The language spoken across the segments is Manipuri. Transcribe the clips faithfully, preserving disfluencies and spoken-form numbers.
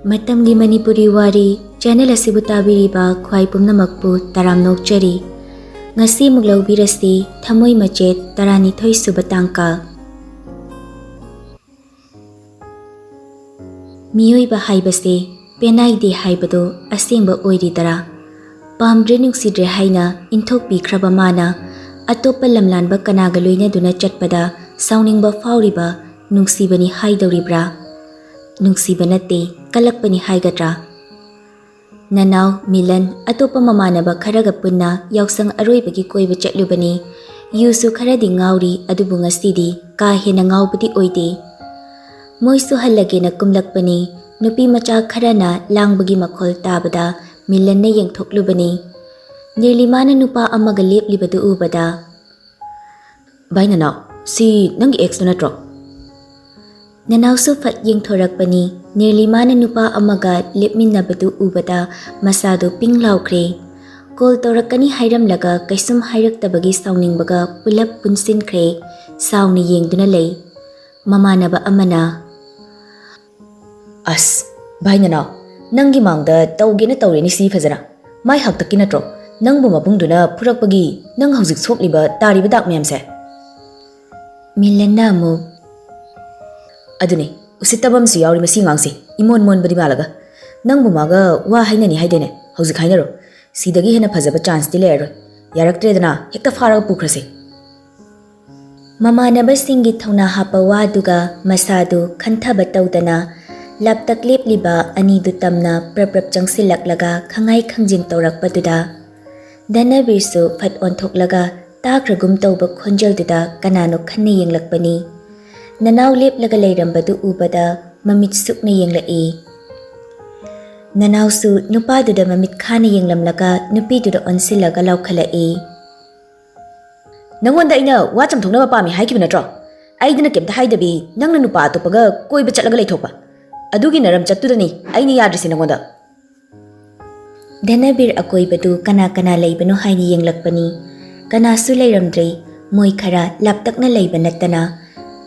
ꯃꯇꯝꯒꯤ ꯃꯅꯤꯄꯨꯔꯤ ꯋꯥꯔꯤ ꯆꯦꯅꯦꯜ ꯑꯁꯤꯕꯨ ꯇꯥꯕꯤꯔꯤꯕ ꯈ꯭ꯋꯥꯏ ꯄꯨꯝꯅꯃꯛꯄꯨ ꯇꯔꯥꯝꯅ ꯑꯣꯛꯆꯔꯤ꯫ ꯉꯁꯤ ꯑꯃꯨꯛ ꯂꯧꯕꯤꯔꯁꯤ ꯊꯃꯣꯏ ꯃꯆꯦꯠ ꯇꯔꯥꯅꯤꯊꯣꯏ ꯁꯨꯕ ꯇꯥꯡꯀꯛ꯫ ꯃꯤꯑꯣꯏꯕ ꯍꯥꯏꯕꯁꯦ ꯄꯦꯅꯥꯏꯗꯦ ꯍꯥꯏꯕꯗꯨ ꯑꯁꯦꯡꯕ ꯑꯣꯏꯔꯤꯗꯔꯥ? ꯄꯥꯝꯗ꯭ꯔꯦ ꯅꯨꯡꯁꯤꯗ꯭ꯔꯦ ꯍꯥꯏꯅ ꯏꯟꯊꯣꯛꯄꯤꯈ꯭ꯔꯕ ꯃꯥꯅ ꯑꯇꯣꯞꯄ ꯂꯝꯂꯥꯟꯕ ꯀꯅꯥꯒ ꯂꯣꯏꯅꯗꯨꯅ ꯆꯠꯄꯗ ꯁꯥꯎꯅꯤꯡꯕ ꯐꯥꯎꯔꯤꯕ ꯅꯨꯡꯁꯤꯕꯅꯤ ꯍꯥꯏꯗꯧꯔꯤꯕ꯭ꯔꯥ? ꯅꯨꯡꯁꯤꯕ ꯅꯠꯇꯦ, ꯀꯂꯛꯄꯅꯤ ꯍꯥꯏꯒꯗ꯭ꯔꯥ? ꯅꯅꯥꯎ ꯃꯤꯂꯟ ꯑꯇꯣꯞꯄ ꯃꯃꯥꯟꯅꯕ ꯈꯔꯒ ꯄꯨꯟꯅ ꯌꯥꯎꯁꯪ ꯑꯔꯣꯏꯕꯒꯤ ꯀꯣꯏꯕ ꯆꯠꯂꯨꯕꯅꯤ꯫ ꯌꯨꯁꯨ ꯈꯔꯗꯤ ꯉꯥꯎꯔꯤ, ꯑꯗꯨꯕꯨ ꯉꯁꯤꯗꯤ ꯀꯥ ꯍꯦꯟꯅ ꯉꯥꯎꯕꯗꯤ ꯑꯣꯏꯗꯦ꯫ ꯃꯣꯏꯁꯨ ꯍꯜꯂꯒꯦꯅ ꯀꯨꯝꯂꯛꯄꯅꯤ꯫ ꯅꯨꯄꯤ ꯃꯆꯥ ꯈꯔꯅ ꯂꯥꯡꯕꯒꯤ ꯃꯈꯣꯜ ꯇꯥꯕꯗ ꯃꯤꯂꯟꯅ ꯌꯦꯡꯊꯣꯛꯂꯨꯕꯅꯤ꯫ ꯅꯤꯔꯂꯤꯃꯥꯅ ꯅꯨꯄꯥ ꯑꯃꯒ ꯂꯦꯞꯂꯤꯕꯗꯨ ꯎꯕꯗ, "ꯚꯥꯏ ꯅꯅꯥꯎ, ꯁꯤ ꯅꯪꯒꯤ ꯑꯦꯛꯁꯇꯨ ꯅꯠꯇ꯭ꯔꯣ?" ꯅꯅꯥꯎꯁꯨ ꯐꯠ ꯌꯦꯡꯊꯣꯔꯛꯄꯅꯤ꯫ ꯅꯤꯔꯂꯤꯃꯥꯅ ꯅꯨꯄꯥ ꯑꯃꯒ ꯂꯦꯞꯃꯤꯟꯅꯕꯗꯨ ꯎꯕꯗ ꯃꯁꯥꯗꯨ ꯄꯤꯡ ꯂꯥꯎꯈ꯭ꯔꯦ꯫ ꯀꯣꯜ ꯇꯧꯔꯛꯀꯅꯤ ꯍꯥꯏꯔꯝꯂꯒ ꯀꯩꯁꯨꯝ ꯍꯥꯏꯔꯛꯇꯕꯒꯤ ꯁꯥꯎꯅꯤꯡꯕꯒ ꯄꯨꯂꯞ ꯄꯨꯟꯁꯤꯟꯈ꯭ꯔꯦ꯫ ꯁꯥꯎꯅ ꯌꯦꯡꯗꯨꯅ ꯂꯩ꯫ ꯃꯃꯥꯟꯅꯕ ꯑꯃꯅ, "ꯑꯁ, ꯚꯥꯏ ꯅꯅꯥꯎ, ꯅꯪꯒꯤ ꯃꯥꯡꯗ ꯇꯧꯒꯦꯅ ꯇꯧꯔꯦꯅꯤ ꯁꯤ ꯐꯖꯅ꯫ ꯃꯥꯏ ꯍꯥꯛꯇꯛꯀꯤ ꯅꯠꯇ꯭ꯔꯣ? ꯅꯪꯕꯨ ꯃꯕꯨꯡꯗꯨꯅ ꯐꯨꯔꯛꯄꯒꯤ ꯅꯪ ꯍꯧꯖꯤꯛ ꯁꯣꯛꯂꯤꯕ ꯇꯥꯔꯤꯕ ꯗꯥꯛ ꯃꯌꯥꯝꯁꯦ?" ꯃꯤꯂꯟꯅ ꯑꯃꯨꯛ, "ꯑꯗꯨꯅꯦ, ꯎꯁꯤꯠꯇꯕ ꯑꯃꯁꯨ ꯌꯥꯎꯔꯤ ꯃꯁꯤ ꯑꯉꯥꯡꯁꯦ, ꯏꯃꯣꯟ ꯃꯣꯟꯕꯗꯤ ꯃꯥꯜꯂꯒ꯫ ꯅꯪꯕꯨ ꯃꯥꯒ ꯋꯥ ꯍꯥꯏꯅꯅꯤ ꯍꯥꯏꯗꯦꯅꯦ, ꯍꯧꯖꯤꯛ ꯍꯥꯏꯅꯔꯣ꯫ ꯁꯤꯗꯒꯤ ꯍꯦꯟꯅ ꯐꯖꯕ ꯆꯥꯟꯁꯇꯤ ꯂꯩꯔꯔꯣꯏ꯫ ꯌꯥꯔꯛꯇ꯭ꯔꯦꯗꯅ, ꯍꯦꯛꯇ ꯐꯥꯔꯒ ꯄꯨꯈ꯭ꯔꯁꯦ꯫" ꯃꯃꯥꯟꯅꯕꯁꯤꯡꯒꯤ ꯊꯧꯅꯥ ꯍꯥꯞꯄ ꯋꯥꯗꯨꯒ ꯃꯁꯥꯗꯨ ꯈꯟꯊꯕ ꯇꯧꯗꯅ ꯂꯥꯞꯇꯛ ꯂꯦꯞꯂꯤꯕ ꯑꯅꯤꯗꯨ ꯇꯝꯅ ꯄ꯭ꯔꯞ ꯄ꯭ꯔꯞ ꯆꯪꯁꯤꯜꯂꯛꯂꯒ ꯈꯪꯉꯥꯏ ꯈꯪꯖꯤꯟ ꯇꯧꯔꯛꯄꯗꯨꯗ ꯙꯅꯕꯤꯔꯁꯨ ꯐꯠ ꯑꯣꯟꯊꯣꯛꯂꯒ ꯇꯥꯈ꯭ꯔꯒꯨꯝ ꯇꯧꯕ ꯈꯣꯟꯖꯦꯜꯗꯨꯗ ꯀꯅꯥꯅꯣ ꯈꯟꯅ ꯌꯦꯡꯂꯛꯄꯅꯤ꯫ ꯅꯅꯥꯎ ꯂꯦꯞꯂꯒ ꯂꯩꯔꯝꯕꯗꯨ ꯎꯕꯗ ꯃꯃꯤꯠ ꯁꯨꯛꯅ ꯌꯦꯡꯂꯛꯏ꯫ ꯅꯅꯥꯎꯁꯨ ꯅꯨꯄꯥꯗꯨꯗ ꯃꯃꯤꯠ ꯈꯥꯅ ꯌꯦꯡꯂꯝꯂꯒ ꯅꯨꯄꯤꯗꯨꯗ ꯑꯣꯟꯁꯤꯜꯂꯒ ꯂꯥꯎꯈꯠꯂꯛꯏ꯫ "ꯅꯪꯉꯣꯟꯗ ꯑꯩꯅ ꯋꯥ ꯆꯝꯊꯣꯛꯅꯕ ꯄꯥꯝꯃꯤ ꯍꯥꯏꯈꯤꯕ ꯅꯠꯇ꯭ꯔꯣ? ꯑꯩꯗꯅ ꯀꯩꯝꯇ ꯍꯥꯏꯗꯕꯤ ꯅꯪꯅ ꯅꯨꯄꯥ ꯑꯇꯣꯞꯄꯒ ꯀꯣꯏꯕ ꯆꯠꯂꯒ ꯂꯩꯊꯣꯛꯄ꯫ ꯑꯗꯨꯒꯤ ꯅꯔꯝꯆꯠꯇꯨꯗꯅꯤ ꯑꯩꯅ ꯌꯥꯗ꯭ꯔꯤꯁꯦ ꯅꯪꯉꯣꯟꯗ꯫" ꯙꯅꯕꯤꯔ ꯑꯀꯣꯏꯕꯗꯨ ꯀꯅꯥ ꯀꯅꯥ ꯂꯩꯕꯅꯣ ꯍꯥꯏꯅ ꯌꯦꯡꯂꯛꯄꯅꯤ꯫ ꯀꯅꯥꯁꯨ ꯂꯩꯔꯝꯗ꯭ꯔꯦ꯫ ꯃꯣꯏ ꯈꯔ ꯂꯥꯞꯇꯛꯅ ꯂꯩꯕ ꯅꯠꯇꯅ꯫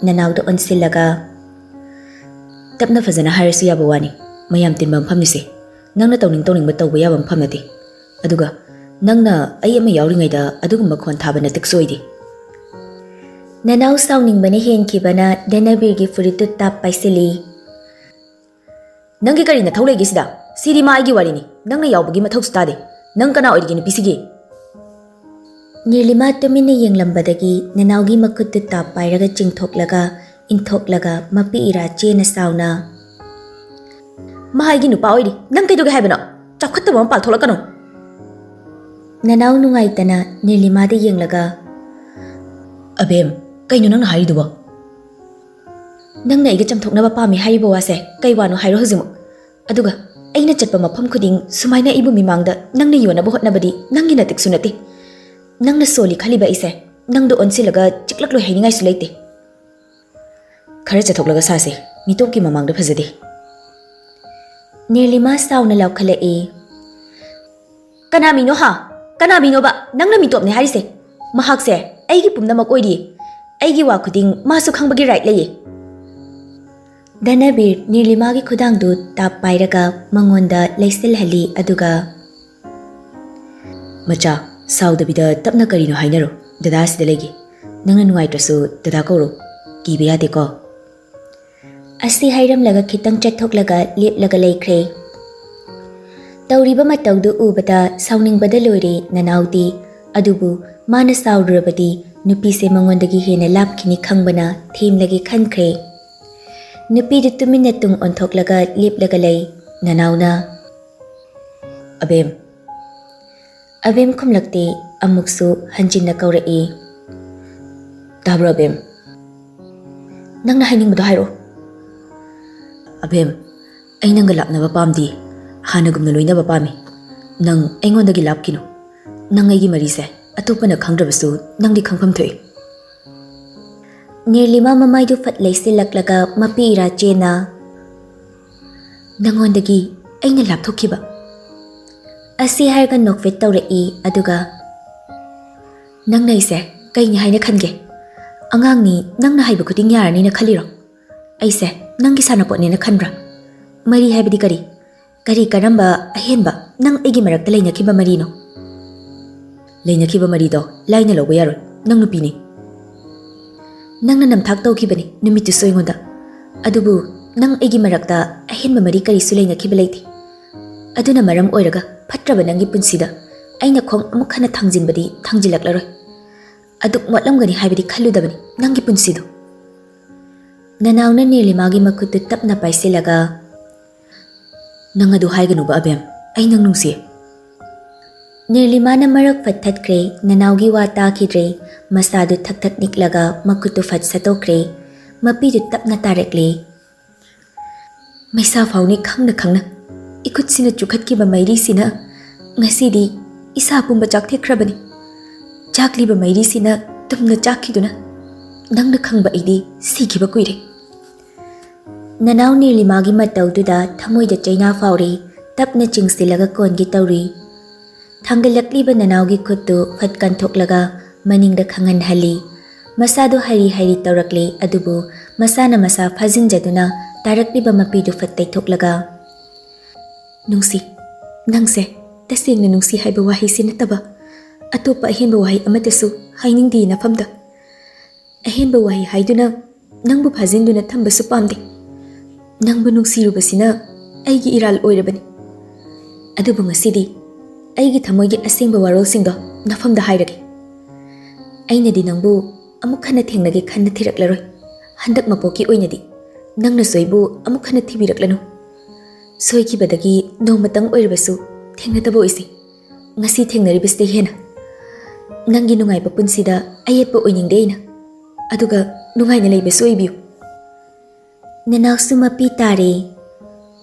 ꯅꯅꯥꯎꯗ ꯑꯣꯟꯁꯤꯜꯂꯒ, "ꯇꯞꯅ ꯐꯖꯅ ꯍꯥꯏꯔꯁꯨ ꯌꯥꯕ ꯋꯥꯅꯤ꯫ ꯃꯌꯥꯝ ꯇꯤꯟꯕ ꯃꯐꯝꯅꯤꯁꯦ꯫ ꯅꯪꯅ ꯇꯧꯅꯤꯡ ꯇꯧꯅꯤꯡꯕ ꯇꯧꯕ ꯌꯥꯕ ꯃꯐꯝ ꯅꯠꯇꯦ꯫ ꯑꯗꯨꯒ ꯅꯪꯅ ꯑꯩ ꯑꯃ ꯌꯥꯎꯔꯤꯉꯩꯗ ꯑꯗꯨꯒꯨꯝꯕ ꯈꯣꯟ ꯊꯥꯕ ꯅꯇꯤꯛꯁꯨ ꯑꯣꯏꯗꯦ꯫ ꯅꯅꯥꯎ ꯁꯥꯎꯅꯤꯡꯕꯅ ꯍꯦꯟꯈꯤꯕꯅ ꯙꯅꯕꯤꯔꯒꯤ ꯐꯨꯔꯤꯠꯇꯨ ꯇꯥꯞ ꯄꯥꯏꯁꯤꯜꯂꯤ꯫ "ꯅꯪꯒꯤ ꯀꯔꯤ ꯅꯊꯧ ꯂꯩꯒꯦ ꯁꯤꯗ? ꯁꯤꯗꯤ ꯃꯥ ꯑꯩꯒꯤ ꯋꯥꯔꯤꯅꯤ꯫ ꯅꯪꯅ ꯌꯥꯎꯕꯒꯤ ꯃꯊꯧꯁꯨ ꯇꯥꯗꯦ꯫ ꯅꯪ ꯀꯅꯥ ꯑꯣꯏꯔꯤꯒꯦ ꯅꯨꯄꯤꯁꯤꯒꯤ?" ꯅꯤꯔꯂꯤꯃꯥ ꯇꯨꯃꯤꯟꯅ ꯌꯦꯡꯂꯝꯕꯗꯒꯤ ꯅꯅꯥꯎꯒꯤ ꯃꯈꯨꯠꯇꯨ ꯇꯥꯞ ꯄꯥꯏꯔꯒ ꯆꯤꯡꯊꯣꯛꯂꯒ, ꯏꯟꯊꯣꯛꯂꯒ ꯃꯄꯤ ꯏꯔꯥ ꯆꯦꯅ ꯁꯥꯎꯅ, "ꯃꯥ ꯑꯩꯒꯤ ꯅꯨꯄꯥ ꯑꯣꯏꯔꯤ꯫ ꯅꯪ ꯀꯩꯗꯧꯒꯦ ꯍꯥꯏꯕꯅꯣ? ꯆꯥꯎꯈꯠꯇꯕ ꯑꯃ ꯄꯥꯜꯊꯣꯛꯂꯛꯀꯅꯨ!" ꯅꯅꯥꯎ ꯅꯨꯡꯉꯥꯏꯇꯅ ꯅꯤꯔꯂꯤꯃꯥꯗ ꯌꯦꯡꯂꯒ, "ꯑꯕꯦꯝ, ꯀꯩꯅꯣ ꯅꯪꯅ ꯍꯥꯏꯔꯤꯗꯨꯕꯣ? ꯅꯪꯅ ꯑꯩꯒ ꯆꯝꯊꯣꯛꯅꯕ ꯄꯥꯝꯃꯤ ꯍꯥꯏꯔꯤꯕ ꯋꯥꯁꯦ ꯀꯩ ꯋꯥꯅꯣ ꯍꯥꯏꯔꯣ ꯍꯧꯖꯤꯛꯃꯛ? ꯑꯗꯨꯒ ꯑꯩꯅ ꯆꯠꯄ ꯃꯐꯝ ꯈꯨꯗꯤꯡ ꯁꯨꯃꯥꯏꯅ ꯑꯩꯕꯨ ꯃꯤꯃꯥꯡꯗ ꯅꯪꯅ ꯌꯣꯟꯅꯕ ꯍꯣꯠꯅꯕꯗꯤ ꯅꯪꯒꯤ ꯅꯇꯤꯛꯁꯨ ꯅꯠꯇꯦ꯫ ꯅꯪꯅ ꯁꯣꯜꯂꯤ ꯈꯜꯂꯤꯕ ꯑꯩꯁꯦ ꯅꯪꯗ ꯑꯣꯟꯁꯤꯜꯂꯒ ꯆꯤꯛꯂꯛꯂꯣꯏ ꯍꯥꯏꯅꯤꯡꯉꯥꯏꯁꯨ ꯂꯩꯇꯦ꯫ ꯈꯔ ꯆꯠꯊꯣꯛꯂꯒ ꯁꯥꯁꯦ, ꯃꯤꯇꯣꯞꯀꯤ ꯃꯃꯥꯡꯗ ꯐꯖꯗꯦ꯫" ꯅꯤꯔꯂꯤꯃꯥ ꯁꯥꯎꯅ ꯂꯥꯎꯈꯠꯂꯛꯏ꯫ "ꯀꯅꯥ ꯃꯤꯅꯣ ꯍꯥ? ꯀꯅꯥ ꯃꯤꯅꯣꯕ ꯅꯪꯅ ꯃꯤꯇꯣꯞꯅꯦ ꯍꯥꯏꯔꯤꯁꯦ? ꯃꯍꯥꯛꯁꯦ ꯑꯩꯒꯤ ꯄꯨꯝꯅꯃꯛ ꯑꯣꯏꯔꯤꯌꯦ꯫ ꯑꯩꯒꯤ ꯋꯥ ꯈꯨꯗꯤꯡ ꯃꯥꯁꯨ ꯈꯪꯕꯒꯤ ꯔꯥꯏꯠ ꯂꯩꯌꯦ꯫" ꯙꯅꯕꯤꯔ ꯅꯤꯔꯂꯤꯃꯥꯒꯤ ꯈꯨꯗꯥꯡꯗꯨ ꯇꯥꯞ ꯄꯥꯏꯔꯒ ꯃꯉꯣꯟꯗ ꯂꯩꯁꯤꯜꯍꯜꯂꯤ, ꯑꯗꯨꯒ, "ꯃꯆꯥ, ꯁꯥꯎꯗꯕꯤꯗ ꯇꯞꯅ ꯀꯔꯤꯅꯣ ꯍꯥꯏꯅꯔꯣ꯫ ꯗꯗꯥ ꯑꯁꯤꯗ ꯂꯩꯒꯦ꯫ ꯅꯪꯅ ꯅꯨꯡꯉꯥꯏꯇ꯭ꯔꯁꯨ ꯗꯗꯥ ꯀꯧꯔꯣ꯫ ꯀꯤꯕ ꯌꯥꯗꯦꯀꯣ꯫" ꯑꯁꯤ ꯍꯥꯏꯔꯝꯂꯒ ꯈꯤꯇꯪ ꯆꯠꯊꯣꯛꯂꯒ ꯂꯦꯞꯂꯒ ꯂꯩꯈ꯭ꯔꯦ꯫ ꯇꯧꯔꯤꯕ ꯃꯇꯧꯗꯨ ꯎꯕꯗ ꯁꯥꯎꯅꯤꯡꯕꯗ ꯂꯣꯏꯔꯦ ꯅꯅꯥꯎꯗꯤ꯫ ꯑꯗꯨꯕꯨ ꯃꯥꯅ ꯁꯥꯎꯔꯨꯔꯕꯗꯤ ꯅꯨꯄꯤꯁꯦ ꯃꯉꯣꯟꯗꯒꯤ ꯍꯦꯟꯅ ꯂꯥꯞꯈꯤꯅꯤ ꯈꯪꯕꯅ ꯊꯦꯝꯂꯒꯦ ꯈꯟꯈ꯭ꯔꯦ꯫ ꯅꯨꯄꯤꯗꯨ ꯇꯨꯃꯤꯟꯅ ꯇꯨꯡ ꯑꯣꯟꯊꯣꯛꯂꯒ ꯂꯦꯞꯂꯒ ꯂꯩ꯫ ꯅꯅꯥꯎꯅ, "ꯑꯕꯦꯝ꯫" ꯑꯕꯦꯝ ꯈꯨꯝꯂꯛꯇꯦ꯫ ꯑꯃꯨꯛꯁꯨ ꯍꯟꯖꯤꯟꯅ ꯀꯧꯔꯛꯏ꯫ "ꯇꯥꯕ꯭ꯔꯣ ꯑꯕꯦꯝ? ꯅꯪꯅ ꯍꯥꯏꯅꯤꯡꯕꯗꯣ ꯍꯥꯏꯔꯛꯑꯣ꯫" "ꯑꯕꯦꯝ, ꯑꯩ ꯅꯪꯒ ꯂꯥꯞꯅꯕ ꯄꯥꯝꯗꯦ꯫ ꯍꯥꯟꯅꯒꯨꯝꯅ ꯂꯣꯏꯅꯕ ꯄꯥꯝꯃꯤ꯫ ꯅꯪ ꯑꯩꯉꯣꯟꯗꯒꯤ ꯂꯥꯞꯈꯤꯅꯨ꯫ ꯅꯪ ꯑꯩꯒꯤ ꯃꯔꯤꯁꯦ ꯑꯇꯣꯞꯄꯅ ꯈꯪꯗ꯭ꯔꯕꯁꯨ ꯅꯪꯗꯤ ꯈꯪꯐꯝ ꯊꯣꯛꯏ꯫" ꯅꯤꯔꯂꯤꯃꯥ ꯃꯃꯥꯏꯗꯨ ꯐꯠ ꯂꯩꯁꯤꯜꯂꯛꯂꯒ ꯃꯄꯤ ꯏꯔꯥ ꯆꯦꯅ, "ꯅꯪꯉꯣꯟꯗꯒꯤ ꯑꯩꯅ ꯂꯥꯞꯊꯣꯛꯈꯤꯕ?" ꯑꯁꯤ ꯍꯥꯏꯔꯒ ꯅꯣꯛꯐꯦꯠ ꯇꯧꯔꯛꯏ, ꯑꯗꯨꯒ, "ꯅꯪꯅ ꯑꯩꯁꯦ ꯀꯩꯅꯤ ꯍꯥꯏꯅ ꯈꯟꯒꯦ? ꯑꯉꯥꯡꯅꯤ, ꯅꯪꯅ ꯍꯥꯏꯕ ꯈꯨꯗꯤꯡ ꯌꯥꯔꯅꯤꯅ ꯈꯜꯂꯤꯔꯣ? ꯑꯩꯁꯦ ꯅꯪꯒꯤ ꯁꯥꯟꯅꯄꯣꯠꯅꯦꯅ ꯈꯟꯕ꯭ꯔꯥ? ꯃꯔꯤ ꯍꯥꯏꯕꯗꯤ ꯀꯔꯤ? ꯀꯔꯤ ꯀꯔꯝꯕ ꯑꯍꯦꯟꯕ ꯅꯪ ꯑꯩꯒꯤ ꯃꯔꯛꯇ ꯂꯩꯅꯈꯤꯕ ꯃꯔꯤꯅꯣ? ꯂꯩꯅꯈꯤꯕ ꯃꯔꯤꯗꯣ ꯂꯥꯏꯅ ꯂꯧꯕ ꯌꯥꯔꯣꯏ, ꯅꯪ ꯅꯨꯄꯤꯅꯤ꯫ ꯅꯪꯅ ꯅꯝꯊꯥꯛ ꯇꯧꯈꯤꯕꯅꯤ ꯅꯨꯃꯤꯠꯇꯨꯁꯨ ꯑꯩꯉꯣꯟꯗ꯫ ꯑꯗꯨꯕꯨ ꯅꯪ ꯑꯩꯒꯤ ꯃꯔꯛꯇ ꯑꯍꯦꯟꯕ ꯃꯔꯤ ꯀꯔꯤꯁꯨ ꯂꯩꯅꯈꯤꯕ ꯂꯩꯇꯦ꯫ ꯑꯗꯨꯅ ꯃꯔꯝ ꯑꯣꯏꯔꯒ ꯐꯠꯇ꯭ꯔꯕ ꯅꯪꯒꯤ ꯄꯨꯟꯁꯤꯗ ꯑꯩꯅ ꯈꯣꯡ ꯑꯃꯨꯛ ꯍꯟꯅ ꯊꯥꯡꯖꯤꯟꯕꯗꯤ ꯊꯥꯡꯖꯤꯜꯂꯛꯂꯔꯣꯏ꯫ ꯑꯗꯨꯛ ꯃꯣꯠꯂꯝꯒꯅꯤ ꯍꯥꯏꯕꯗꯤ ꯈꯜꯂꯨꯗꯕꯅꯤ ꯅꯪꯒꯤ ꯄꯨꯟꯁꯤꯗꯣ꯫ ꯅꯅꯥꯎꯅ ꯅꯤꯔꯂꯤꯃꯥꯒꯤ ꯃꯈꯨꯠꯇꯨ ꯇꯞꯅ ꯄꯥꯏꯁꯤꯜꯂꯒ, "ꯅꯪ ꯑꯗꯨ ꯍꯥꯏꯒꯅꯨꯕ ꯑꯕꯦꯝ, ꯑꯩ ꯅꯪ ꯅꯨꯡꯁꯤ꯫" ꯅꯤꯔꯂꯤꯃꯥꯅ ꯃꯔꯛ ꯐꯠꯊꯠꯈ꯭ꯔꯦ, ꯅꯅꯥꯎꯒꯤ ꯋꯥ ꯇꯥꯈꯤꯗ꯭ꯔꯦ꯫ ꯃꯁꯥꯗꯨ ꯊꯛ ꯊꯛ ꯅꯤꯛꯂꯒ ꯃꯈꯨꯠꯇꯨ ꯐꯠ ꯁꯠꯇꯣꯛꯈ꯭ꯔꯦ꯫ ꯃꯄꯤꯗꯨ ꯇꯞꯅ ꯇꯥꯔꯛꯂꯦ꯫ "ꯃꯩꯁꯥ ꯐꯥꯎꯅꯤ ꯈꯪꯅ ꯈꯪꯅ ꯏꯈꯨꯠꯁꯤꯅ ꯆꯨꯈꯠꯈꯤꯕ ꯃꯩꯔꯤꯁꯤꯅ ꯉꯁꯤꯗꯤ ꯏꯁꯥ ꯄꯨꯝꯕ ꯆꯥꯛꯊꯦꯛꯈ꯭ꯔꯕꯅꯤ꯫ ꯆꯥꯛꯂꯤꯕ ꯃꯩꯔꯤꯁꯤꯅ ꯇꯨꯝꯅ ꯆꯥꯛꯈꯤꯗꯨꯅ ꯅꯪꯅ ꯈꯪꯕ ꯑꯩꯗꯤ ꯁꯤꯈꯤꯕ ꯀꯨꯏꯔꯦ꯫" ꯅꯅꯥꯎ ꯅꯤꯔꯂꯤꯃꯥꯒꯤ ꯃꯇꯧꯗꯨꯗ ꯊꯃꯣꯏꯗ ꯆꯩꯅꯥ ꯐꯥꯎꯔꯤ꯫ ꯇꯞꯅ ꯆꯤꯡꯁꯤꯜꯂꯒ ꯀꯣꯟꯒꯦ ꯇꯧꯔꯤ꯫ ꯊꯥꯡꯒꯠꯂꯛꯂꯤꯕ ꯅꯅꯥꯎꯒꯤ ꯈꯨꯠꯇꯨ ꯐꯠ ꯀꯟꯊꯣꯛꯂꯒ ꯃꯅꯤꯡꯗ ꯈꯪꯍꯟꯍꯜꯂꯤ꯫ ꯃꯁꯥꯗꯨ ꯍꯥꯏꯔꯤ ꯍꯥꯏꯔꯤ ꯇꯧꯔꯛꯂꯤ, ꯑꯗꯨꯕꯨ ꯃꯁꯥꯅ ꯃꯁꯥ ꯐꯥꯖꯤꯟꯖꯗꯨꯅ ꯇꯥꯔꯛꯂꯤꯕ ꯃꯄꯤꯗꯨ ꯐꯠ ꯇꯩꯊꯣꯛꯂꯒ, "ꯅꯨꯡꯁꯤ, ꯅꯪꯁꯦ ꯇꯁꯦꯡꯅ ꯅꯨꯡꯁꯤ ꯍꯥꯏꯕ ꯋꯥꯍꯩꯁꯤ ꯅꯠꯇꯕ ꯑꯇꯣꯞꯄ ꯑꯍꯦꯟꯕ ꯋꯥꯍꯩ ꯑꯃꯠꯇꯁꯨ ꯍꯥꯏꯅꯤꯡꯗꯦ ꯅꯐꯝꯗ꯫ ꯑꯍꯦꯟꯕ ꯋꯥꯍꯩ ꯍꯥꯏꯗꯨꯅ ꯅꯪꯕꯨ ꯐꯥꯖꯤꯟꯗꯨꯅ ꯊꯝꯕꯁꯨ ꯄꯥꯝꯗꯦ꯫ ꯅꯪꯕꯨ ꯅꯨꯡꯁꯤꯔꯨꯕꯁꯤꯅ ꯑꯩꯒꯤ ꯏꯔꯥꯜ ꯑꯣꯏꯔꯕꯅꯤ꯫ ꯑꯗꯨꯕꯨ ꯉꯁꯤꯗꯤ ꯑꯩꯒꯤ ꯊꯃꯣꯏꯒꯤ ꯑꯁꯦꯡꯕ ꯋꯥꯔꯣꯜꯁꯤꯡꯗꯣ ꯅꯐꯝꯗ ꯍꯥꯏꯔꯒꯦ꯫ ꯑꯩꯅꯗꯤ ꯅꯪꯕꯨ ꯑꯃꯨꯛ ꯍꯟꯅ ꯊꯦꯡꯅꯒꯦ ꯈꯟꯅ ꯊꯤꯔꯛꯂꯔꯣꯏ꯫ ꯍꯟꯗꯛ ꯃꯄꯣꯛꯀꯤ ꯑꯣꯏꯅꯗꯤ ꯅꯪꯅꯁꯨ ꯑꯩꯕꯨ ꯑꯃꯨꯛ ꯍꯟꯅ ꯊꯤꯕꯤꯔꯛꯂꯅꯨ꯫ ꯁꯣꯏꯈꯤꯕꯗꯒꯤ ꯅꯣꯡꯃꯇꯪ ꯑꯣꯏꯔꯕꯁꯨ ꯊꯦꯡꯅꯗꯕ ꯑꯣꯏꯁꯤ꯫ ꯉꯁꯤ ꯊꯦꯡꯅꯔꯤꯕꯁꯤꯗꯩ ꯍꯦꯟꯅ ꯅꯪꯒꯤ ꯅꯨꯡꯉꯥꯏꯕ ꯄꯨꯟꯁꯤꯗ ꯑꯌꯦꯠꯄ ꯑꯣꯏꯅꯤꯡꯗꯦ ꯑꯩꯅ꯫ ꯑꯗꯨꯒ ꯅꯨꯡꯉꯥꯏꯅ ꯂꯩꯕꯁꯨ ꯑꯣꯏꯕꯤꯌꯨ꯫" ꯅꯅꯥꯎꯁꯨ ꯃꯄꯤ ꯇꯥꯔꯦ꯫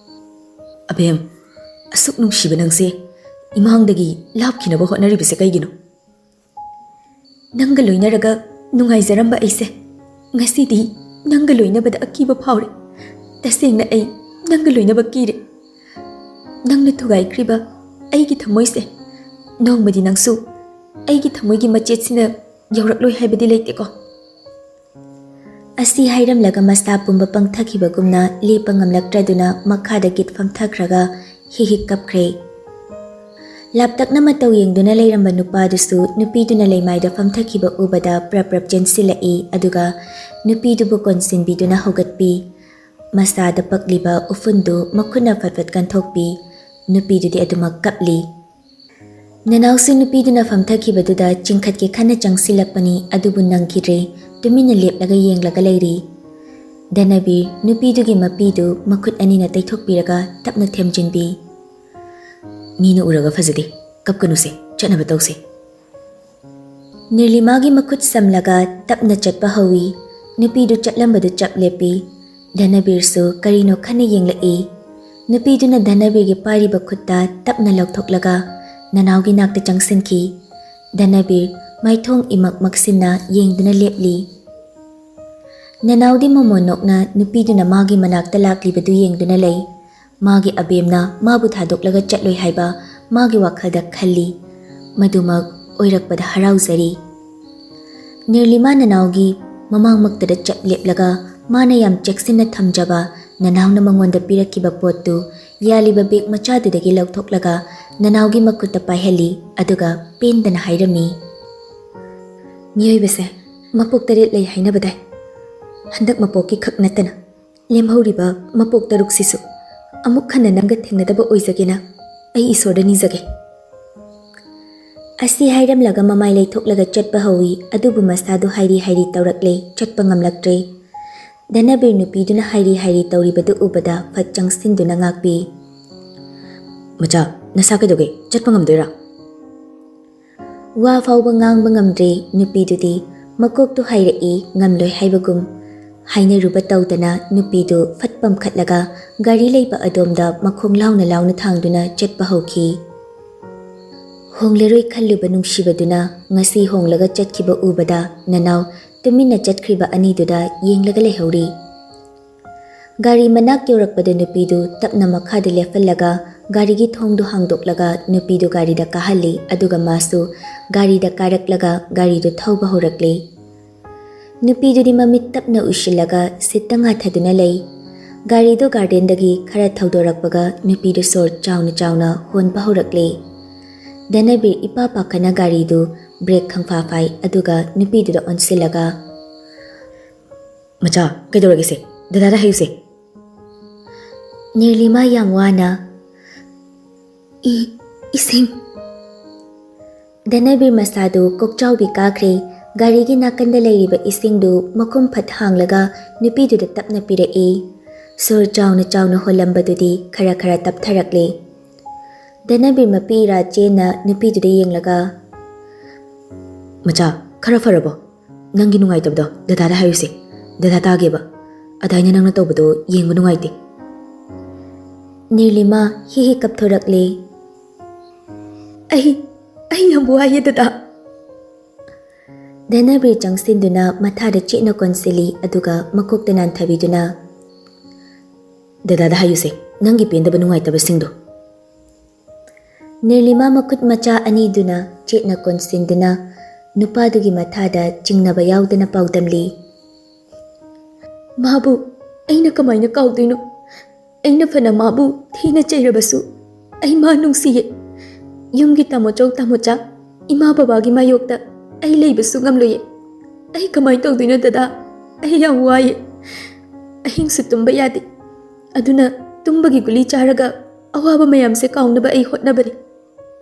"ꯑꯕꯦꯝ, ꯑꯁꯨꯛ ꯅꯨꯡꯁꯤꯕ ꯅꯪꯁꯦ ꯏꯃꯥꯡꯗꯒꯤ ꯂꯥꯞꯈꯤꯅꯕ ꯍꯣꯠꯅꯔꯤꯕꯁꯦ ꯀꯩꯒꯤꯅꯣ?" "ꯅꯪꯒ ꯂꯣꯏꯅꯔꯒ ꯅꯨꯡꯉꯥꯏꯖꯔꯝꯕ ꯑꯩꯁꯦ ꯉꯁꯤꯗꯤ ꯅꯪꯒ ꯂꯣꯏꯅꯕꯗ ꯑꯀꯤꯕ ꯐꯥꯎꯔꯦ꯫ ꯇꯁꯦꯡꯅ ꯑꯩ ꯅꯪꯒ ꯂꯣꯏꯅꯕ ꯀꯤꯔꯦ꯫ ꯅꯪꯅ ꯊꯨꯒꯥꯏꯈ꯭ꯔꯤꯕ ꯑꯩꯒꯤ ꯊꯃꯣꯏꯁꯦ ꯅꯣꯡꯃꯗꯤ ꯅꯪꯁꯨ ꯑꯩꯒꯤ ꯊꯃꯣꯏꯒꯤ ꯃꯆꯦꯠꯁꯤꯅ ꯌꯧꯔꯛꯂꯣꯏ ꯍꯥꯏꯕꯗꯤ ꯂꯩꯇꯦꯀꯣ꯫" ꯑꯁꯤ ꯍꯥꯏꯔꯝꯂꯒ ꯃꯁꯥ ꯄꯨꯝꯕ ꯄꯪꯊꯈꯤꯕꯒꯨꯝꯅ ꯂꯦꯞꯄ ꯉꯝꯂꯛꯇ꯭ꯔꯗꯨꯅ ꯃꯈꯥꯗ ꯒꯤꯠ ꯐꯝꯊꯈ꯭ꯔꯒ ꯍꯤꯛ ꯍꯤꯛ ꯀꯞꯈ꯭ꯔꯦ꯫ ꯂꯥꯞꯇꯛꯅ ꯃꯇꯧ ꯌꯦꯡꯗꯨꯅ ꯂꯩꯔꯝꯕ ꯅꯨꯄꯥꯗꯨꯁꯨ ꯅꯨꯄꯤꯗꯨꯅ ꯂꯩꯃꯥꯏꯗ ꯐꯝꯊꯈꯤꯕ ꯎꯕꯗ ꯄ꯭ꯔꯞ ꯄ꯭ꯔꯞ ꯆꯦꯟꯁꯤꯜꯂꯛꯏ, ꯑꯗꯨꯒ ꯅꯨꯄꯤꯗꯨꯕꯨ ꯀꯣꯟꯁꯤꯟꯕꯤꯗꯨꯅ ꯍꯧꯒꯠꯄꯤ꯫ ꯃꯁꯥꯗ ꯄꯛꯂꯤꯕ ꯎꯐꯨꯟꯗꯨ ꯃꯈꯨꯠꯅ ꯐꯠ ꯐꯠ ꯀꯟꯊꯣꯛꯄꯤ꯫ ꯅꯨꯄꯤꯗꯨꯗꯤ ꯑꯗꯨꯃꯛ ꯀꯞꯂꯤ꯫ ꯅꯅꯥꯎꯁꯨ ꯅꯨꯄꯤꯗꯨꯅ ꯐꯝꯊꯈꯤꯕꯗꯨꯗ ꯆꯤꯡꯈꯠꯀꯦ ꯈꯟꯅ ꯆꯪꯁꯤꯜꯂꯛꯄꯅꯤ, ꯑꯗꯨꯕꯨ ꯅꯪꯈꯤꯗ꯭ꯔꯦ꯫ ꯇꯨꯃꯤꯟꯅ ꯂꯦꯞꯂꯒ ꯌꯦꯡꯂꯒ ꯂꯩꯔꯤ꯫ ꯙꯅꯕꯤꯔ ꯅꯨꯄꯤꯗꯨꯒꯤ ꯃꯄꯤꯗꯨ ꯃꯈꯨꯠ ꯑꯅꯤꯅ ꯇꯩꯊꯣꯛꯄꯤꯔꯒ ꯇꯞꯅ ꯊꯦꯝꯖꯤꯟꯕꯤ꯫ "ꯃꯤꯅ ꯎꯔꯒ ꯐꯖꯗꯦ, ꯀꯞꯀꯅꯨꯁꯦ, ꯆꯠꯅꯕ ꯇꯧꯁꯦ꯫" ꯅꯤꯔꯂꯤꯃꯥꯒꯤ ꯃꯈꯨꯠ ꯁꯝꯂꯒ ꯇꯞꯅ ꯆꯠꯄ ꯍꯧꯏ꯫ ꯅꯨꯄꯤꯗꯨ ꯆꯠꯂꯝꯕꯗꯨ ꯆꯞ ꯂꯦꯞꯄꯤ꯫ ꯙꯅꯕꯤꯔꯁꯨ ꯀꯔꯤꯅꯣ ꯈꯟꯅ ꯌꯦꯡꯂꯛꯏ꯫ ꯅꯨꯄꯤꯗꯨꯅ ꯙꯅꯕꯤꯔꯒꯤ ꯄꯥꯏꯔꯤꯕ ꯈꯨꯠꯇ ꯇꯞꯅ ꯂꯧꯊꯣꯛꯂꯒ ꯅꯅꯥꯎꯒꯤ ꯅꯥꯛꯇ ꯆꯪꯁꯤꯟꯈꯤ꯫ ꯙꯅꯕꯤꯔ ꯃꯥꯏꯊꯣꯡ ꯏꯃꯛ ꯃꯛꯁꯤꯟꯅ ꯌꯦꯡꯗꯨꯅ ꯂꯦꯞꯂꯤ꯫ ꯅꯅꯥꯎꯗꯤ ꯃꯃꯣꯟ ꯅꯣꯛꯅ ꯅꯨꯄꯤꯗꯨꯅ ꯃꯥꯒꯤ ꯃꯅꯥꯛꯇ ꯂꯥꯛꯂꯤꯕꯗꯨ ꯌꯦꯡꯗꯨꯅ ꯂꯩ꯫ ꯃꯥꯒꯤ ꯑꯕꯦꯝꯅ ꯃꯥꯕꯨ ꯊꯥꯗꯣꯛꯂꯒ ꯆꯠꯂꯣꯏ ꯍꯥꯏꯕ ꯃꯥꯒꯤ ꯋꯥꯈꯜꯗ ꯈꯜꯂꯤ꯫ ꯃꯗꯨꯃꯛ ꯑꯣꯏꯔꯛꯄꯗ ꯍꯔꯥꯎꯖꯔꯤ꯫ ꯅꯤꯔꯂꯤꯃꯥ ꯅꯅꯥꯎꯒꯤ ꯃꯃꯥꯡꯃꯛꯇꯗ ꯆꯞ ꯂꯦꯞꯂꯒ ꯃꯥꯅ ꯌꯥꯝ ꯆꯦꯛꯁꯤꯟꯅ ꯊꯝꯖꯕ ꯅꯅꯥꯎꯅ ꯃꯉꯣꯟꯗ ꯄꯤꯔꯛꯈꯤꯕ ꯄꯣꯠꯇꯨ ꯌꯥꯜꯂꯤꯕ ꯕꯦꯒ ꯃꯆꯥꯗꯨꯗꯒꯤ ꯂꯧꯊꯣꯛꯂꯒ ꯅꯅꯥꯎꯒꯤ ꯃꯈꯨꯠꯇ ꯄꯥꯏꯍꯜꯂꯤ, ꯑꯗꯨꯒ ꯄꯦꯟꯗꯅ ꯍꯥꯏꯔꯝꯃꯤ꯫ "ꯃꯤꯑꯣꯏꯕꯁꯦ ꯃꯄꯣꯛ ꯇꯔꯦꯠ ꯂꯩ ꯍꯥꯏꯅꯕꯗꯥꯏ? ꯍꯟꯗꯛ ꯃꯄꯣꯛꯀꯤ ꯈꯛ ꯅꯠꯇꯅ ꯂꯦꯝꯍꯧꯔꯤꯕ ꯃꯄꯣꯛ ꯇꯔꯨꯛꯁꯤꯁꯨ ꯑꯃꯨꯛ ꯍꯟꯅ ꯅꯪꯒ ꯊꯦꯡꯅꯗꯕ ꯑꯣꯏꯖꯒꯦꯅ ꯑꯩ ꯏꯁꯣꯔꯗ ꯅꯤꯖꯒꯦ꯫" ꯑꯁꯤ ꯍꯥꯏꯔꯝꯂꯒ ꯃꯃꯥꯏ ꯂꯩꯊꯣꯛꯂꯒ ꯆꯠꯄ ꯍꯧꯏ, ꯑꯗꯨꯕꯨ ꯃꯁꯥꯗꯨ ꯍꯥꯏꯔꯤ ꯍꯥꯏꯔꯤ ꯇꯧꯔꯛꯂꯦ, ꯆꯠꯄ ꯉꯝꯂꯛꯇ꯭ꯔꯦ꯫ ꯙꯅꯕꯤꯔ ꯅꯨꯄꯤꯗꯨꯅ ꯍꯥꯏꯔꯤ ꯍꯥꯏꯔꯤ ꯇꯧꯔꯤꯕꯗꯨ ꯎꯕꯗ ꯐꯠ ꯆꯪꯁꯤꯟꯗꯨꯅ ꯉꯥꯛꯄꯤ꯫ "ꯃꯆꯥ, ꯅꯁꯥ ꯀꯩꯗꯧꯒꯦ? ꯆꯠꯄ ꯉꯝꯗꯣꯏꯔꯥ?" ꯋꯥ ꯐꯥꯎꯕ ꯉꯥꯡꯕ ꯉꯝꯗ꯭ꯔꯦ ꯅꯨꯄꯤꯗꯨꯗꯤ꯫ ꯃꯀꯣꯛꯇꯨ ꯍꯥꯏꯔꯛꯏ ꯉꯝꯂꯣꯏ ꯍꯥꯏꯕꯒꯨꯝ꯫ ꯍꯥꯏꯅꯔꯨꯕ ꯇꯧꯗꯅ ꯅꯨꯄꯤꯗꯨ ꯐꯠ ꯄꯝꯈꯠꯂꯒ ꯒꯥꯔꯤ ꯂꯩꯕ ꯑꯗꯣꯝꯗ ꯃꯈꯣꯡ ꯂꯥꯎꯅ ꯂꯥꯎꯅ ꯊꯥꯡꯗꯨꯅ ꯆꯠꯄ ꯍꯧꯈꯤ꯫ ꯍꯣꯡꯂꯔꯣꯏ ꯈꯜꯂꯨꯕ ꯅꯨꯡꯁꯤꯕꯗꯨꯅ ꯉꯁꯤ ꯍꯣꯡꯂꯒ ꯆꯠꯈꯤꯕ ꯎꯕꯗ ꯅꯅꯥꯎ ꯇꯨꯃꯤꯟꯅ ꯆꯠꯈ꯭ꯔꯤꯕ ꯑꯅꯤꯗꯨꯗ ꯌꯦꯡꯂꯒ ꯂꯩꯍꯧꯔꯤ꯫ ꯒꯥꯔꯤ ꯃꯅꯥꯛ ꯌꯧꯔꯛꯄꯗ ꯅꯨꯄꯤꯗꯨ ꯇꯞꯅ ꯃꯈꯥꯗ ꯂꯦꯞꯍꯜꯂꯒ ꯒꯥꯔꯤꯒꯤ ꯊꯣꯡꯗꯨ ꯍꯥꯡꯗꯣꯛꯂꯒ ꯅꯨꯄꯤꯗꯨ ꯒꯥꯔꯤꯗ ꯀꯥꯍꯜꯂꯤ, ꯑꯗꯨꯒ ꯃꯥꯁꯨ ꯒꯥꯔꯤꯗ ꯀꯥꯔꯛꯂꯒ ꯒꯥꯔꯤꯗꯨ ꯊꯧꯕ ꯍꯧꯔꯛꯂꯤ꯫ ꯅꯨꯄꯤꯗꯨꯗꯤ ꯃꯃꯤꯠ ꯇꯞꯅ ꯎꯏꯁꯤꯜꯂꯒ ꯁꯤꯠꯇ ꯉꯥꯊꯗꯨꯅ ꯂꯩ꯫ ꯒꯥꯔꯤꯗꯨ ꯒꯥꯔꯗꯦꯟꯗꯒꯤ ꯈꯔ ꯊꯧꯗꯣꯔꯛꯄꯒ ꯅꯨꯄꯤꯗꯨ ꯁꯣꯔ ꯆꯥꯎꯅ ꯆꯥꯎꯅ ꯍꯣꯟꯕ ꯍꯧꯔꯛꯂꯦ꯫ ꯙꯅꯕꯤꯔ ꯏꯄꯥ ꯄꯥꯈꯠꯅ ꯒꯥꯔꯤꯗꯨ ꯕ꯭ꯔꯦꯛ ꯈꯪꯐꯥ ꯐꯥꯏ, ꯑꯗꯨꯒ ꯅꯨꯄꯤꯗꯨꯗ ꯑꯣꯟꯁꯤꯜꯂꯒ, "ꯃꯆꯥ, ꯀꯩꯗꯧꯔꯒꯦꯁꯦ? ꯗꯗꯥꯗ ꯍꯥꯏꯌꯨꯁꯦ꯫" ꯅꯤꯔꯂꯤꯃꯥ ꯌꯥꯝ ꯋꯥꯅ, "ꯏ-, ꯏꯁꯤꯡ꯫" ꯙꯅꯕꯤꯔ ꯃꯁꯥꯗꯨ ꯀꯣꯛꯆꯥꯎꯕꯤ ꯀꯥꯈ꯭ꯔꯦ꯫ ꯒꯥꯔꯤꯒꯤ ꯅꯥꯀꯟꯗ ꯂꯩꯔꯤꯕ ꯏꯁꯤꯡꯗꯨ ꯃꯈꯨꯝ ꯐꯠ ꯍꯥꯡꯂꯒ ꯅꯨꯄꯤꯗꯨꯗ ꯇꯞꯅ ꯄꯤꯔꯛꯏ꯫ ꯁꯣꯔ ꯆꯥꯎꯅ ꯆꯥꯎꯅ ꯍꯣꯜꯂꯝꯕꯗꯨꯗꯤ ꯈꯔ ꯈꯔ ꯇꯞꯊꯔꯛꯂꯦ꯫ ꯙꯅꯕꯤꯔ ꯃꯄꯤ ꯏꯔꯥ ꯆꯦꯟꯅ ꯅꯨꯄꯤꯗꯨꯗ ꯌꯦꯡꯂꯒ, "ꯃꯆꯥ, ꯈꯔ ꯐꯔꯕꯣ? ꯅꯪꯒꯤ ꯅꯨꯡꯉꯥꯏꯇꯕꯗꯣ ꯗꯗꯥꯗ ꯍꯥꯏꯌꯨꯁꯦ꯫ ꯗꯗꯥ ꯇꯥꯒꯦꯕ꯫ ꯑꯗꯥꯏꯅ ꯅꯪꯅ ꯇꯧꯕꯗꯣ ꯌꯦꯡꯕ ꯅꯨꯡꯉꯥꯏꯇꯦ꯫" ꯅꯤꯔꯂꯤꯃꯥ ꯍꯤ ꯍꯤ ꯀꯞꯊꯣꯔꯛꯂꯦ꯫ "ꯑꯩ, ꯑꯩ ꯌꯥꯝ ꯋꯥꯏꯌꯦ ꯗꯗꯥ꯫" ꯙꯅꯕꯤꯔ ꯆꯪꯁꯤꯟꯗꯨꯅ ꯃꯊꯥꯗ ꯆꯦꯠꯅ ꯀꯣꯟꯁꯤꯜꯂꯤ, ꯑꯗꯨꯒ ꯃꯀꯣꯛꯇ ꯅꯥꯟꯊꯕꯤꯗꯨꯅ, "ꯗꯗꯥꯗ ꯍꯥꯏꯌꯨꯁꯦ, ꯅꯪꯒꯤ ꯄꯦꯟꯗꯕ ꯅꯨꯡꯉꯥꯏꯇꯕꯁꯤꯡꯗꯣ꯫" ꯅꯤꯔꯂꯤꯃꯥ ꯃꯈꯨꯠ ꯃꯆꯥ ꯑꯅꯤꯗꯨꯅ ꯆꯦꯠꯅ ꯀꯣꯟꯁꯤꯟꯗꯨꯅ ꯅꯨꯄꯥꯗꯨꯒꯤ ꯃꯊꯥꯗ ꯆꯤꯡꯅꯕ ꯌꯥꯎꯗꯅ ꯄꯥꯎꯗꯝꯂꯤ꯫ "ꯃꯥꯕꯨ ꯑꯩꯅ ꯀꯃꯥꯏꯅ ꯀꯥꯎꯗꯣꯏꯅꯣ? ꯑꯩꯅ ꯐꯅ ꯃꯥꯕꯨ ꯊꯤꯅ ꯆꯩꯔꯕꯁꯨ, ꯑꯩ ꯃꯥ ꯅꯨꯡꯁꯤꯌꯦ꯫ ꯌꯨꯝꯒꯤ ꯇꯥꯃꯣꯆꯧ ꯇꯥꯃꯣꯆꯥ, ꯏꯃꯥ ꯕꯕꯥꯒꯤ ꯃꯥꯌꯣꯛꯇ ꯑꯩ ꯂꯩꯕꯁꯨ ꯉꯝꯂꯣꯏꯌꯦ꯫ ꯑꯩ ꯀꯃꯥꯏꯅ ꯇꯧꯗꯣꯏꯅꯣ ꯗꯗꯥ? ꯑꯩ ꯌꯥꯝ ꯋꯥꯏꯌꯦ꯫ ꯑꯍꯤꯡꯁꯨ ꯇꯨꯝꯕ ꯌꯥꯗꯦ꯫ ꯑꯗꯨꯅ ꯇꯨꯝꯕꯒꯤ ꯒꯨꯂꯤ ꯆꯥꯔꯒ ꯑꯋꯥꯕ ꯃꯌꯥꯝꯁꯦ ꯀꯥꯎꯅꯕ ꯑꯩ ꯍꯣꯠꯅꯕꯅꯤ꯫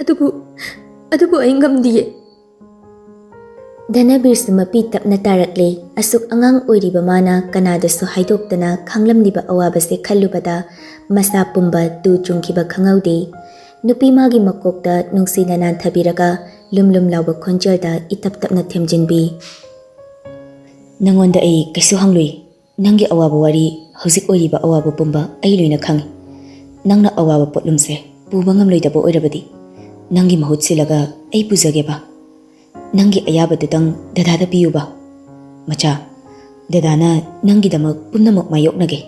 ꯑꯗꯨꯕꯨ, ꯑꯗꯨꯕꯨ ꯑꯩ ꯉꯝꯗꯤꯌꯦ꯫" ꯙꯅꯕꯤꯔꯁꯨ ꯃꯄꯤ ꯇꯞꯅ ꯇꯥꯔꯛꯂꯦ꯫ ꯑꯁꯨꯛ ꯑꯉꯥꯡ ꯑꯣꯏꯔꯤꯕ ꯃꯥꯅ ꯀꯅꯥꯗꯁꯨ ꯍꯥꯏꯗꯣꯛꯇꯅ ꯈꯥꯡꯂꯝꯂꯤꯕ ꯑꯋꯥꯕꯁꯦ ꯈꯜꯂꯨꯕꯗ ꯃꯁꯥ ꯄꯨꯝꯕ ꯇꯨ ꯆꯨꯡꯈꯤꯕ ꯈꯪꯍꯧꯗꯦ꯫ ꯅꯨꯄꯤ ꯃꯥꯒꯤ ꯃꯀꯣꯛꯇ ꯅꯨꯡꯁꯤꯅ ꯅꯥꯟꯊꯕꯤꯔꯒ ꯂꯨꯝ ꯂꯨꯝ ꯂꯥꯎꯕ ꯈꯣꯟꯖꯦꯜꯗ ꯏꯇꯞ ꯇꯞꯅ ꯊꯦꯝꯖꯤꯟꯕꯤ꯫ "ꯅꯪꯉꯣꯟꯗ ꯑꯩ ꯀꯩꯁꯨ ꯍꯪꯂꯨꯏ꯫ ꯅꯪꯒꯤ ꯑꯋꯥꯕ ꯋꯥꯔꯤ, ꯍꯧꯖꯤꯛ ꯑꯣꯏꯔꯤꯕ ꯑꯋꯥꯕ ꯄꯨꯝꯕ ꯑꯩ ꯂꯣꯏꯅ ꯈꯪꯏ꯫ ꯅꯪꯅ ꯑꯋꯥꯕ ꯄꯣꯠꯂꯨꯝꯁꯦ ꯄꯨꯕ ꯉꯝꯂꯣꯏꯗꯕ ꯑꯣꯏꯔꯕꯗꯤ, ꯅꯪꯒꯤ ꯃꯍꯨꯠ ꯁꯤꯜꯂꯒ ꯑꯩ ꯄꯨꯖꯒꯦꯕ꯫ ꯅꯪꯒꯤ ꯑꯌꯥꯕꯗꯨꯗꯪ ꯗꯗꯥꯗ ꯄꯤꯌꯨꯕ꯫ ꯃꯆꯥ, ꯗꯗꯥꯅ ꯅꯪꯒꯤꯗꯃꯛ ꯄꯨꯝꯅꯃꯛ ꯃꯥꯌꯣꯛꯅꯒꯦ꯫"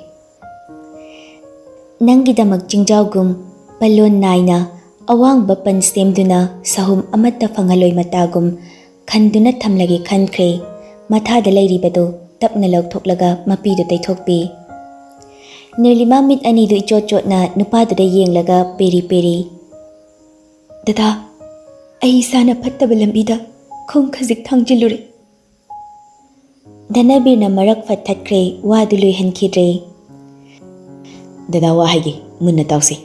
ꯅꯪꯒꯤꯗꯃꯛ ꯆꯤꯡꯖꯥꯎꯒꯨꯝ ꯄꯜꯂꯣꯟ ꯅꯥꯏꯅ ꯑꯋꯥꯡꯕ ꯄꯟ ꯁꯦꯝꯗꯨꯅ ꯁꯍꯨꯝ ꯑꯃꯠꯇ ꯐꯪꯍꯜꯂꯣꯏ ꯃꯇꯥꯒꯨꯝ ꯈꯟꯗꯨꯅ ꯊꯝꯂꯒꯦ ꯈꯟꯈ꯭ꯔꯦ꯫ ꯃꯊꯥꯗ ꯂꯩꯔꯤꯕꯗꯨ ꯇꯞꯅ ꯂꯧꯊꯣꯛꯂꯒ ꯃꯄꯤꯗꯨ ꯇꯩꯊꯣꯛꯄꯤ꯫ ꯅꯤꯔꯂꯤꯃꯥ ꯃꯤꯠ ꯑꯅꯤꯗꯨ ꯏꯆꯣꯠ ꯆꯣꯠꯅ ꯅꯨꯄꯥꯗꯨꯗ ꯌꯦꯡꯂꯒ ꯄꯦꯔꯤ ꯄꯦꯔꯤ, "ꯗꯗꯥ, ꯑꯩ ꯏꯁꯥꯅ ꯐꯠꯇꯕ ꯂꯝꯕꯤꯗ ꯈꯣꯡ ꯈꯖꯤꯛ ꯊꯥꯡꯖꯤꯜꯂꯨꯔꯦ꯫" ꯙꯅꯕꯤꯔꯅ ꯃꯔꯛ ꯐꯠ ꯊꯠꯈ꯭ꯔꯦ, ꯋꯥꯗꯨ ꯂꯣꯏꯍꯟꯈꯤꯗ꯭ꯔꯦ꯫ "ꯗꯗꯥ, ꯋꯥ ꯍꯥꯏꯒꯦ, ꯃꯨꯟꯅ ꯇꯥꯎꯁꯦ꯫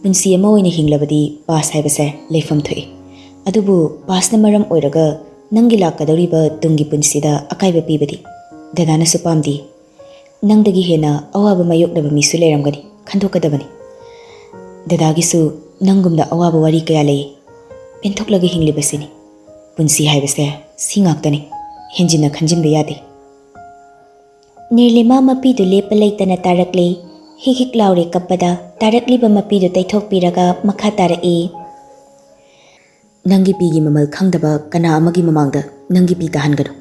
ꯄꯨꯟꯁꯤ ꯑꯃ ꯑꯣꯏꯅ ꯍꯤꯡꯂꯕꯗꯤ ꯄꯥꯁ ꯍꯥꯏꯕꯁꯦ ꯂꯩꯐꯝ ꯊꯣꯛꯏ꯫ ꯑꯗꯨꯕꯨ ꯄꯥꯁꯅ ꯃꯔꯝ ꯑꯣꯏꯔꯒ ꯅꯪꯒꯤ ꯂꯥꯛꯀꯗꯧꯔꯤꯕ ꯇꯨꯡꯒꯤ ꯄꯨꯟꯁꯤꯗ ꯑꯀꯥꯏꯕ ꯄꯤꯕꯗꯤ ꯗꯗꯥꯅꯁꯨ ꯄꯥꯝꯗꯦ꯫ ꯅꯪꯗꯒꯤ ꯍꯦꯟꯅ ꯑꯋꯥꯕ ꯃꯥꯌꯣꯛꯅꯕ ꯃꯤꯁꯨ ꯂꯩꯔꯝꯒꯅꯤ, ꯈꯟꯗꯣꯛꯀꯗꯕꯅꯤ꯫ ꯗꯗꯥꯒꯤꯁꯨ ꯅꯪꯒꯨꯝꯅ ꯑꯋꯥꯕ ꯋꯥꯔꯤ ꯀꯌꯥ ꯂꯩ꯫ ꯄꯦꯟꯊꯣꯛꯂꯒ ꯍꯤꯡꯂꯤꯕꯁꯤꯅꯤ꯫ ꯄꯨꯟꯁꯤ ꯍꯥꯏꯕꯁꯦ ꯁꯤ ꯉꯥꯛꯇꯅꯤ꯫ ꯍꯦꯟꯖꯤꯟꯅ ꯈꯟꯖꯤꯟꯕ ꯌꯥꯗꯦ꯫" ꯅꯤꯔꯂꯤꯃꯥ ꯃꯄꯤꯗꯨ ꯂꯦꯞꯄ ꯂꯩꯇꯅ ꯇꯥꯔꯛꯂꯦ꯫ ꯍꯤꯛ ꯍꯤꯛ ꯂꯥꯎꯔꯦ ꯀꯞꯄꯗ꯫ ꯇꯥꯔꯛꯂꯤꯕ ꯃꯄꯤꯗꯨ ꯇꯩꯊꯣꯛꯄꯤꯔꯒ ꯃꯈꯥ ꯇꯥꯔꯛꯏ꯫ "ꯅꯪꯒꯤ ꯄꯤꯒꯤ ꯃꯃꯜ ꯈꯪꯗꯕ ꯀꯅꯥ ꯑꯃꯒꯤ ꯃꯃꯥꯡꯗ ꯅꯪꯒꯤ ꯄꯤ ꯇꯥꯍꯟꯒꯅꯨ꯫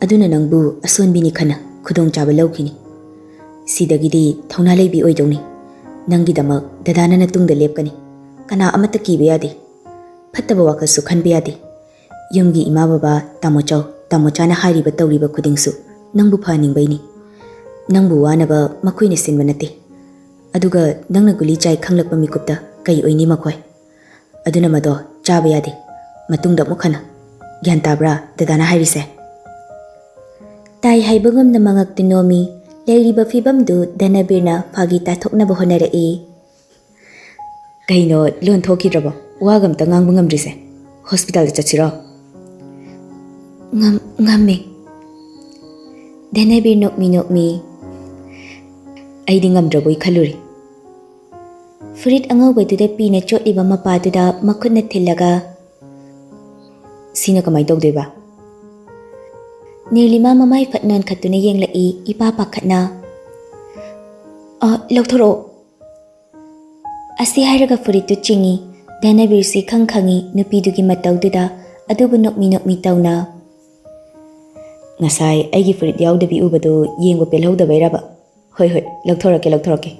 ꯑꯗꯨꯅ ꯅꯪꯕꯨ ꯑꯁꯣꯟꯕꯤꯅꯤ ꯈꯟꯅ ꯈꯨꯗꯣꯡꯆꯥꯕ ꯂꯧꯈꯤꯅꯤ꯫ ꯁꯤꯗꯒꯤꯗꯤ ꯊꯧꯅꯥ ꯂꯩꯕꯤ ꯑꯣꯏꯗꯧꯅꯤ꯫ ꯅꯪꯒꯤꯗꯃꯛ ꯗꯗꯥꯅ ꯅꯇꯨꯡꯗ ꯂꯦꯞꯀꯅꯤ꯫ ꯀꯅꯥ ꯑꯃꯠꯇ ꯀꯤꯕ ꯌꯥꯗꯦ꯫ ꯐꯠꯇꯕ ꯋꯥꯈꯜꯁꯨ ꯈꯟꯕ ꯌꯥꯗꯦ꯫ ꯌꯨꯝꯒꯤ ꯏꯃꯥ ꯕꯕꯥ, ꯇꯥꯃꯣꯆꯧ, ꯇꯥꯃꯣꯆꯥꯅ ꯍꯥꯏꯔꯤꯕ ꯇꯧꯔꯤꯕ ꯈꯨꯗꯤꯡꯁꯨ ꯅꯪꯕꯨ ꯐꯍꯟꯅꯤꯡꯕꯩꯅꯤ꯫ ꯅꯪꯕꯨ ꯋꯥꯅꯕ ꯃꯈꯣꯏꯅ ꯁꯤꯟꯕ ꯅꯠꯇꯦ꯫ ꯑꯗꯨꯒ ꯅꯪꯅ ꯒꯨꯂꯤ ꯆꯥꯏ ꯈꯪꯂꯛꯄ ꯃꯤꯀꯨꯞꯇ ꯀꯩ ꯑꯣꯏꯅꯤ ꯃꯈꯣꯏ? ꯑꯗꯨꯅ ꯃꯗꯣ ꯆꯥꯕ ꯌꯥꯗꯦ꯫ ꯃꯇꯨꯡꯗ ꯑꯃꯨꯛ ꯍꯟꯅ꯫ ꯒ꯭ꯌꯥꯟ ꯇꯥꯕ꯭ꯔꯥ ꯗꯗꯥꯅ ꯍꯥꯏꯔꯤꯁꯦ?" ꯇꯥꯏ ꯍꯥꯏꯕꯒꯨꯝꯅ ꯃꯉꯛꯇꯨ ꯅꯣꯝꯃꯤ꯫ ꯂꯩꯔꯤꯕ ꯐꯤꯕꯝꯗꯨ ꯙꯅꯕꯤꯔꯅ ꯐꯥꯒꯤ ꯇꯥꯊꯣꯛꯅꯕ ꯍꯣꯠꯅꯔꯛꯏ꯫ "ꯀꯩꯅꯣ, ꯂꯣꯟ ꯊꯣꯛꯈꯤꯗ꯭ꯔꯕꯣ? ꯋꯥꯒ ꯑꯝꯇ ꯉꯥꯡꯕ ꯉꯝꯗ꯭ꯔꯤꯁꯦ꯫ ꯍꯣꯁꯄꯤꯇꯥꯜꯗ ꯆꯠꯁꯤꯔꯣ?" "ꯉꯝ-, ꯉꯝꯃꯦ꯫" ꯙꯅꯕꯤꯔ ꯅꯣꯛꯃꯤ ꯅꯣꯛꯃꯤ꯫ "ꯑꯩꯗꯤ ꯉꯝꯗ꯭ꯔꯕꯣꯏ ꯈꯜꯂꯨꯔꯦ꯫" ꯐꯨꯔꯤꯠ ꯑꯉꯧꯕꯗꯨꯗ ꯄꯤꯅ ꯆꯣꯠꯂꯤꯕ ꯃꯄꯥꯗꯨꯗ ꯃꯈꯨꯠꯅ ꯊꯤꯜꯂꯒ, "ꯁꯤꯅ ꯀꯃꯥꯏ ꯇꯧꯗꯣꯏꯕ?" ꯅꯤꯔꯂꯤꯃꯥ ꯃꯃꯥꯏ ꯐꯠ ꯅꯣꯟꯈꯠꯇꯨꯅ ꯌꯦꯡꯂꯛꯏ, ꯏꯄꯥ ꯄꯥꯈꯠꯅ꯫ "ꯑ, ꯂꯧꯊꯣꯔꯛꯑꯣ꯫" ꯑꯁꯤ ꯍꯥꯏꯔꯒ ꯐꯨꯔꯤꯠꯇꯨ ꯆꯤꯡꯏ꯫ ꯙꯅꯕꯤꯔꯁꯤ ꯈꯪ ꯈꯪꯏ ꯅꯨꯄꯤꯗꯨꯒꯤ ꯃꯇꯧꯗꯨꯗ, ꯑꯗꯨꯕꯨ ꯅꯣꯛꯃꯤ ꯅꯣꯛꯃꯤ ꯇꯧꯅ, "ꯉꯁꯥꯏ ꯑꯩꯒꯤ ꯐꯨꯔꯤꯠ ꯌꯥꯎꯗꯕꯤ ꯎꯕꯗꯨ ꯌꯦꯡꯕ ꯄꯦꯜꯍꯧꯗꯕꯩꯔꯕ? ꯍꯣꯏ, ꯍꯣꯏ, ꯂꯧꯊꯣꯔꯛꯀꯦ, ꯂꯧꯊꯣꯔꯛꯀꯦ꯫"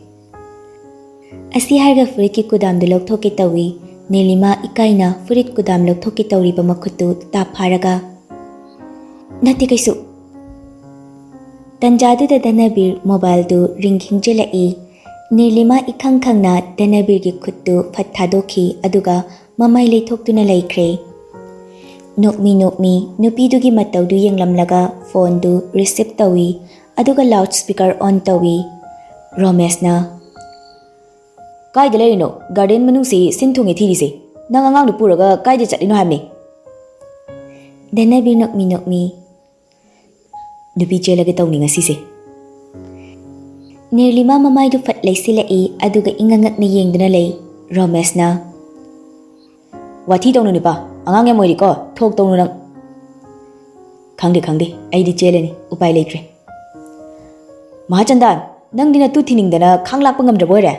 ꯑꯁꯤ ꯍꯥꯏꯔꯒ ꯐꯨꯔꯤꯠꯀꯤ ꯀꯨꯗꯥꯝꯗꯨ ꯂꯧꯊꯣꯛꯀꯦ ꯇꯧꯏ꯫ ꯅꯤꯂꯤꯃꯥ ꯏꯀꯥꯏꯅ ꯐꯨꯔꯤꯠ ꯀꯨꯗꯥꯝ ꯂꯧꯊꯣꯛꯀꯦ ꯇꯧꯔꯤꯕ ꯃꯈꯨꯠꯇꯨ ꯇꯥꯞ ꯐꯥꯔꯒ, "ꯅꯠꯇꯦ ꯀꯩꯁꯨ꯫" ꯇꯟꯖꯥꯗꯨꯗ ꯙꯅꯕꯤꯔ ꯃꯣꯕꯥꯏꯜꯗꯨ ꯔꯤꯡ ꯈꯤꯡꯖꯤꯜꯂꯛꯏ꯫ ꯅꯤꯔꯂꯤꯃꯥ ꯏꯈꯪ ꯈꯪꯅ ꯙꯅꯕꯤꯔꯒꯤ ꯈꯨꯠꯇꯨ ꯐꯠ ꯊꯥꯗꯣꯛꯈꯤ, ꯑꯗꯨꯒ ꯃꯃꯥꯏ ꯂꯩꯊꯣꯛꯇꯨꯅ ꯂꯩꯈ꯭ꯔꯦ꯫ ꯅꯣꯛꯃꯤ ꯅꯣꯛꯃꯤ ꯅꯨꯄꯤꯗꯨꯒꯤ ꯃꯇꯧꯗꯨ ꯌꯦꯡꯂꯝꯂꯒ ꯐꯣꯟꯗꯨ ꯔꯤꯁꯤꯞ ꯇꯧꯏ, ꯑꯗꯨꯒ ꯂꯥꯎꯗ ꯁ꯭ꯄꯤꯀꯔ ꯑꯣꯟ ꯇꯧꯏ꯫ ꯔꯣꯃꯦꯁꯅ, "ꯀꯥꯏꯗ ꯂꯩꯔꯤꯅꯣ? ꯒꯥꯔꯗꯦꯟ ꯃꯅꯨꯡꯁꯤ ꯁꯤꯟ ꯊꯨꯡꯉꯦ ꯊꯤꯔꯤꯁꯦ꯫ ꯅꯪ ꯑꯉꯥꯡꯗꯨ ꯄꯨꯔꯒ ꯀꯥꯏꯗ ꯆꯠꯂꯤꯅꯣ ꯍꯥꯏꯕꯅꯤ?" ꯙꯅꯕꯤꯔ ꯅꯣꯛꯃꯤ ꯅꯣꯛꯃꯤ, "ꯅꯨꯄꯤ ꯆꯦꯜꯂꯒꯦ ꯇꯧꯅꯤ ꯉꯁꯤꯁꯦ꯫" ꯅꯤꯔꯂꯤꯃꯥ ꯃꯃꯥꯏꯗꯨ ꯐꯠ ꯂꯩꯁꯤꯜꯂꯛꯏ, ꯑꯗꯨꯒ ꯏꯉꯛ ꯉꯛꯅ ꯌꯦꯡꯗꯨꯅ ꯂꯩ꯫ ꯔꯣꯃꯦꯁꯅ, "ꯋꯥꯊꯤ ꯇꯧꯅꯨ ꯅꯨꯄꯥ, ꯑꯉꯥꯡ ꯌꯥꯝ ꯑꯣꯏꯔꯤꯀꯣ, ꯊꯣꯛ ꯇꯧꯅꯨ ꯅꯪ꯫" "ꯈꯪꯗꯦ, ꯈꯪꯗꯦ, ꯑꯩꯗꯤ ꯆꯦꯜꯂꯅꯤ, ꯎꯄꯥꯏ ꯂꯩꯇ꯭ꯔꯦ꯫" "ꯃꯍꯥꯆꯟꯗꯥꯟ, ꯅꯪꯗꯤ ꯅꯇꯨ ꯊꯤꯅꯤꯡꯗꯅ ꯈꯥꯡ ꯂꯥꯛꯄ ꯉꯝꯗ꯭ꯔꯕ ꯑꯣꯏꯔꯦ?"